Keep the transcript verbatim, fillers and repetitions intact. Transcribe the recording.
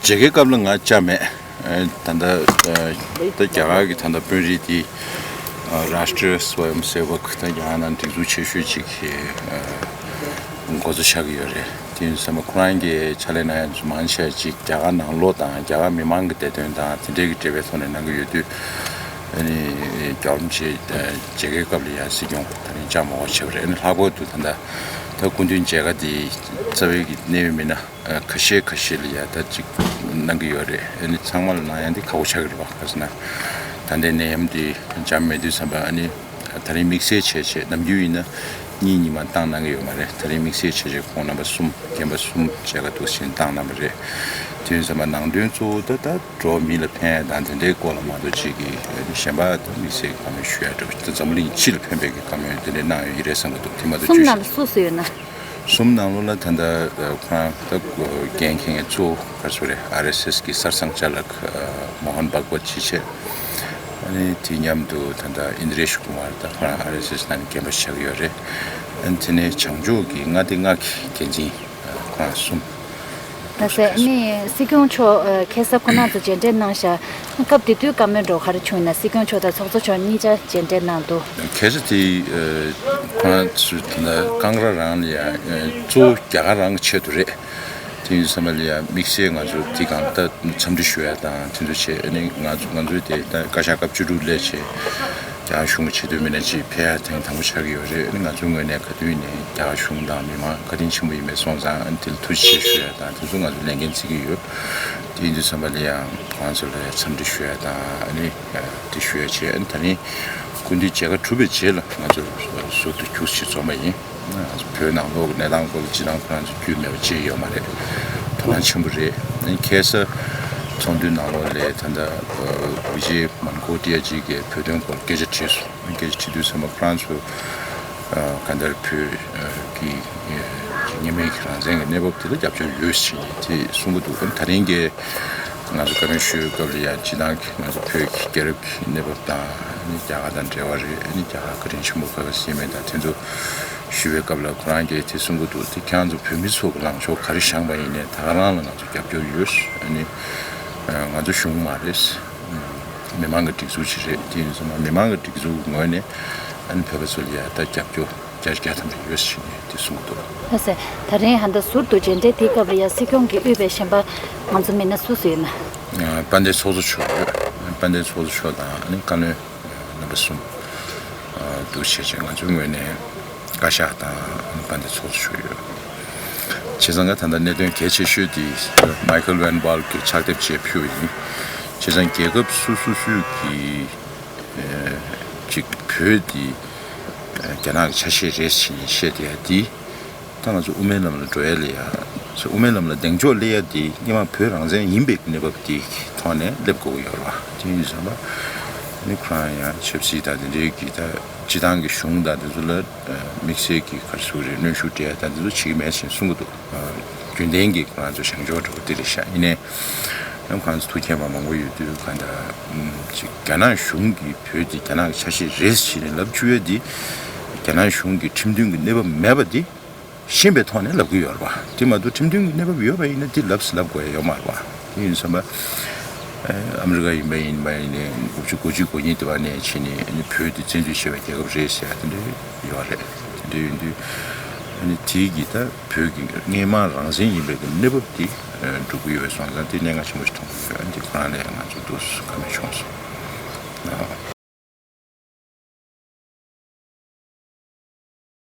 མཇལ་ཁའི་སྐབས་ལ་ང་བཅར་མེད། ཨ་ད་ལྟ་ཨ་ད་རྒྱ་གར་གྱི་ད་ལྟ་དཔོན་རིགས་དེ་ཨ་Rashtriya Swayamsevak ད་རྒྱ་གར་ནང་སྒྲིག་འཛུགས་ཆེ་ཤོས་ཅིག་གི་ཨ་འགོ་གཙོ་ཆགས་ཀྱི་ཡོད་རེད། དེ་ཡིན་ཙང་ཁོ་རང་གི་ཕྱག་ལས་གནང་ཡ་མང་ཆེ་ཅིག་རྒྱ་གར་ནང་ལོགས་དང་རྒྱ་གར་མི་མང་གི་བདེ་དོན་དང་དེ་འབྲེལ་གྱི་འབྲེལ་བའི་ཐོག་ནས་གནང་གི་ཡོད་དུས། ཨ་ནི་རྒྱལ་བ་རིན་པོ་ཆེ་མཇལ་ཁའི་སྐབས་ལ་ཡང་སྲིད་སྐྱོང་ད་ནི་བཅར་མ་དགོས་པ་བྱས་པ་རེད། ཨ་ནི་ལྷག་པར་དུ་ད་ལྟ་ད་སྐུ་མདུན་མཇལ་ཁ་དེ་རྩ་བའི་གི་གནད་ཡོད་མི་སྣ་ཁ་ཤས་ཁ་ཤས་ལ་ཡང་ད་ཅིག་གནང་གི་ཡོད་རེད། ཨ་ནི་ཚང་མ་ལ་གནང་ཡ་འདི་ཁག་པོ་ཆགས་ཀྱི་རེད་པ། ག་ཟེར་ན་ད་ལྟའི་ནད་ཡམས་འདི་འཇམ་མེད་དུས་ཙམ་པ། ཨ་ནི་ད་རིང་དམིགས་བསལ་བྱས་བྱས་ནམ་རྒྱུན་ཡིན་ན་གཉིས་གཉིས་མ་བཏང་གནང་གི་ཡོད་མ་རེད། ད་རིང་དམིགས་བསལ་བྱས་བྱས་ཁོང་རྣམ་པ་གསུམ་རྒན་པ་གསུམ་མཇལ་ཁ་འདུག་སེ་བཏང་གནང་བ་རེད། དེ་ཡིན་ཙམ་པ་ནང་དོན་གཙོ་བོ་ད་ད་འགྲོ་བ་མི་ལ་ཕན་ཡ་དང་དེ་འདྲའི་སྐོར་ལ་མ་གཏོགས་ཅིག་གི་གཞན་པ་ད་དམིགས་བསལ་གྱི་བཀའ་མོལ་ཞུ་ཡ་འདྲ་བོ་ད་འཛམ་བུ་གླིང་སྤྱི་ལ་ཕན་པའི་གི་བཀའ་མོལ་དེ་འདྲ་གནང་ཡོད་ཀྱི་རེད་བསམ་གྱི་འདུག་དེ་མ་གཏོགས་གསུམ་བཅུ་ནང་ལ་སུ་སུ་ཡོད་ན། གསུམ་ནང་ལོགས་ལ་ད་ལྟ་ཁོ་རང་ད་འགན་འཁྱེར་མཁན་གཙོ་བོ་ག་སུ་རེད། ཨར་ཨེས་ཨེས་ཀྱི་སར་སངས་ཅ་ལག་མོ་ཧན་བྷག་ཝད་ཅིག་བྱས། ཨ་ནི་དེ་མཉམ་དུ་ད་ལྟ་ཨིན་དྲེ་ཤ་ཀུ་མར་ད་ཁོ་རང་ཨར་ཨེས་ཨེས་ནང་ནས་རྒན་པ་ཆགས་ཀྱི་ཡོད་རེད། ཨ་ནི་དེ་ནས་བྱང་ཕྱོགས་ཀྱི་མངའ་སྡེ་ལྔ་གི་འགན་འཛིན་ཁོ་རང་གསུམ། ལགས་སེ། ཨ་ནི་སྲིད་སྐྱོང་མཆོག་ཁ་སང་ཁོ་རང་ཚོ་མཇལ་འཕྲད་གནང་ཤག་སྐབས་དེ་དུས་བཀའ་མོལ་འདྲ་བོ་ག་རེ་བྱུང་ཡིན་ན། སྲིད་སྐྱོང་མཆོག་དང་ཚོགས་གཙོ་མཆོག་གཉིས་ཆ་མཇལ་འཕྲད་གནང་འདུག་ཁ་སང་དེ་ཁོ་རང་ཚོ་ད་ལྟ་ཀང་ར་རང་ལ་ཡང་གཙོ་བོ་རྒྱ་གར་རང་གི་ཆེད་དུ་རེད། དེ་ཡིན་ཙམ་པ་ལ་ཡང་དམིགས་བསལ་ང་ཚོ་དེ་གང་ལྟར་འཚམས་འདྲི་ཞུ་ཡ་དང་དེ་ཚོ་བྱས། ཨ་ནི་ང་ཚོ་ང་ཚོའི་དེ་ད་བཀའ་ཤག་སྐབས་བཅུ་དྲུག་སླེབས་བྱས་རྒྱ་གར་གཞུང་གི་ཆེས་མཐོའི་མི་སྣ་གཅིག་ཕེབས་ཡ་ཐེངས་དང་པོ་ཆགས་ཀྱི་ཡོད་རེད། ཨ་ནི་ང་ཚོའི་ངོས་ནས་ག་དུས་ནས་རྒྱ་གར་གཞུང་དང་མི་མང་བཀའ་དྲིན་ཆེན་པོ་ཡིན་པས་སོང་ཙང་། ཨ་ནི་དེ་ལ་ཐུགས་རྗེ་ཆེ་ཞུ་ཡ་དང་དེ་ཚོ་ང་ཚོ་ལས་འགན་བརྩི་གི་ཡོད། དེ་ཡིན་དུས་ཙམ་པ་ལ་ཡང་ཁོང་ཚོ་ལ་ཡང་འཚམས་འདྲི་ཞུ་ཡ་དང་། ཨ་ནི་དེ་ཞུ་ཡ་བྱས། ཨ་ནི་ད་རིང་སྐུ་མདུན་མཇལ་ཁ་གྲུབ་པའི་རྗེས་ལ་ང་ཚོ་ཟུར་དུ་རྒྱུགས་ཤིག་འཛོམས་པ་ཡིན། བོད་ནང་ལོགས་ཀྱི་གནས་སྟངས་སྐོར་ལ་སྤྱིར་བཏང་ཁོ་རང་ཚོ་རྒྱུས་མེད་པ་བྱས་ཡོད་མ་རེད། དོ་སྣང་ཆེན་པོ་རེད། ཁ་སང་ཚོགས་འདུའི་ནང་ལོགས་ལ་ད་ལྟ་བི་ཇེ་མན་ཀོ་ཏི་ཡ་ཅིག་གིས་བོད་དོན་སྐོར་སྐད་ཆ་དྲིས་སོང་། སྐད་ཆ་དྲིས་དུས་ཙམ་པ་ཁོ་རང་ཚོ་གང་ལྟར་བོད་ཀྱི་ཉེས་མེད་ཀྱི་རང་བཙན་གྱི་གནས་བབ་དེ་ལ་རྒྱབ་སྐྱོར་ཡོད་ཟེར་ནས་དེ་གསུང་གི་འདུག་ད་རིང་གི་ང་ཚོ་བཀའ་མོལ་ཞུ་བའི་སྐབས་ལ་ཡང་སྤྱིར་བཏང་གི་ང་ཚོ་བོད་ཀྱི་རྒྱལ་རབས་ཀྱི་གནས་བབ་དང་། ཨ་ནི་རྒྱ་གར་དང་འབྲེལ་བ་རེད། ཨ་ནི་རྒྱ་གར་བཀའ་དྲིན་ཆེན་པོ་ག་ག་ཟེར་མེད་དང་དེ་ཚོ་ཞུ་བའི་སྐབས་ལ་ཁོ་རང་གིས་དེ་གསུང་གི་འདུག་དེ་ཁྱེད་རང་ཚོ་བོད་མི་ཚོ་གི་ལངས་ཕྱོགས་ག་རེ་བཞེངས་པ་ཡིན་ནའི་ད་ག་རང་ལ་ང་ཚོ་རྒྱབ་སྐྱོར་ཡོད། ཨ་ནི་ང་ཚོ་གཞུང་མ་རེད། མི་མང་གི་སྒྲིག་འཛུགས་ཅིག་རེད། དེ་ཡིན་ཙང་མི་མང་གི་སྒྲིག་འཛུགས་ངོས་ནས་ཨ་ནི་བོད་པ་ཚོ་ལ་ཡ་ད་རྒྱབ་སྐྱོར་བརྒྱ་ཆ་བརྒྱ་ཐམ་པ་ཡོད་ཟེར་ནས་དེ་གསུང་གི་འདུག་ལགས་སེ། ད་རིང་ཧ་ད་ཟུར་དུ་མཇལ་འཕྲད་དེའི་སྐབས་ལ་ཡ་སྲིད་སྐྱོང་གིས་དབུས་པའི་གཞན་པ་ང་ཚོ་མི་སྣ་སུ་སུ་ཡོད་ན། དཔལ་ལྡན་ཚོགས་གཙོ་མཆོག་ཡོད། དཔལ་ལྡན་ཚོགས་གཙོ་མཆོག་དང་ཨ་ནི་བཀའ་བློན་རྣམ་པ་གསུམ་འདུག་བྱས་བྱས་ང་ཚོའི་ངོས་ནས་བཀའ་ཤག་དང་ཨ་ནི་དཔལ་ལྡན་ཚོགས་གཙོ་མཆོག་ཡོད། བྱས་ཙང་ད་ལྟ་གནད་དོན་གལ་ཆེ་ཤོས་དེ་མའི་ཁལ་ཝན་བྷལ་གྱི་ཕྱག་དེབ་ཅིག་ཕུལ་བ་ཡིན། བྱས་ཙང་རྒྱལ་ཁབ་སོ་སོ་སོའི་གི་ཅིག་བོད་འདི་རྒྱ་ནག་གི་ཆ་ཤས་རེད་ཟེར་ནས་བཤད་བསྡད་ཡ་འདི། ད་ང་ཚོ་དབུ་མའི་ལམ་ལ་འགྲོ་ཡ་ལ་ཡ། དབུ་མའི་ལམ་ལ་གདེང་འཇོག་སླེབས་ཡ་འདི་སྔོན་མ་བོད་རང་བཙན་ཡིན་པའི་གནས་བབ་འདི་ཐོག་ནས་སླེབས་དགོས་ཀྱི་ཡོད་རེད་བ། དེ་ཡིན་ཙང་ད་ནི་ཁོ་རང་ཡང་ཆབ་སྲིད་དང་དེ་འབྲེལ་གྱི་ད་སྤྱི་བཏང་གི་གཞུང་དང་དེ་ཚོ་ལ་དམིགས་བསལ་གྱི་ག་རེ་ཟེར་དགོས་རེད། གནོན་ཤུགས་སྤྲད་ཡ་དང་དེ་ཚོ་བྱེད་ཀྱི་མེད་ཅེས་གསུང་གི་འདུག་རྒྱུན་ལྡན་གྱི་ཁོ་རང་ཚོ་བྱང་ཕྱོགས་འགྲོ་གི་དེ་རེད་ཤག་ཡིན་ནའི་ཡང་ཁོ་རང་ཚོ་ཐུགས་མཁྱེན་པ་མང་པོ་ཡོད་དུས་གང་ལྟར་ཅིག་རྒྱ་ནག་གཞུང་གིས་བོད་འདི་རྒྱ་ནག་གི་ཆ་ཤས་རེད་ཟེར་ནས་ལབ་བཅུག་ཡ་འདི་རྒྱ་ནག་གཞུང་གི་ཁྲིམས་མཐུན་གྱི་གནས་བབ་མེད་པ་འདི་ཤེས་པའི་ཐོག་ནས་ལབ་ཀྱི་ཡོད་རེད་བ། དེ་མ་གཏོགས་ཁྲིམས་མཐུན་གྱི་གནས་བབ་ཡོད་པ་ཡིན་ན་འདི་ལབ་ལབ་དགོས་ཡ་ཡོད་མ་རེད་བ། དེ་ཡིན་ཙང་ཨ་མི་རི་ཀ་ཡིན་པ་ཡིན་པ་ཡིན་ནའི་དགུ་བཅུ་གོ་གཅིག་གོ་གཉིས་དེ་བ་ནས་ཕྱིན་ནས་ཨ་ནི་བོད་དེ་བཙན་འཛུལ་བྱས་པའི་རྒྱལ་ཁབ་རེད་ཟེར་ཡ་དེ་འདྲ་ཡོད་རེད། དེ་འདྲ་ཡིན་དུས་ཨ་ནི་དེའི་གི་ད་བོད་ཀྱི་སྔོན་མ་རང་བཙན་ཡིན་པའི་གི་གནས་བབ་དེ་འགྲུབ་ཀྱི་ཡོད་པའི་སོང་ཙང་དེ་གནད་འགག་ཆེན་པོ་ཞིག་མཐོང་གི་ཡོད། ཨ་ནི་དེ་ཁོ་རང་ལ་ཡང་ང་ཚོ་འདུག་སེ་བཀའ་མོལ་བྱུང་སོང་།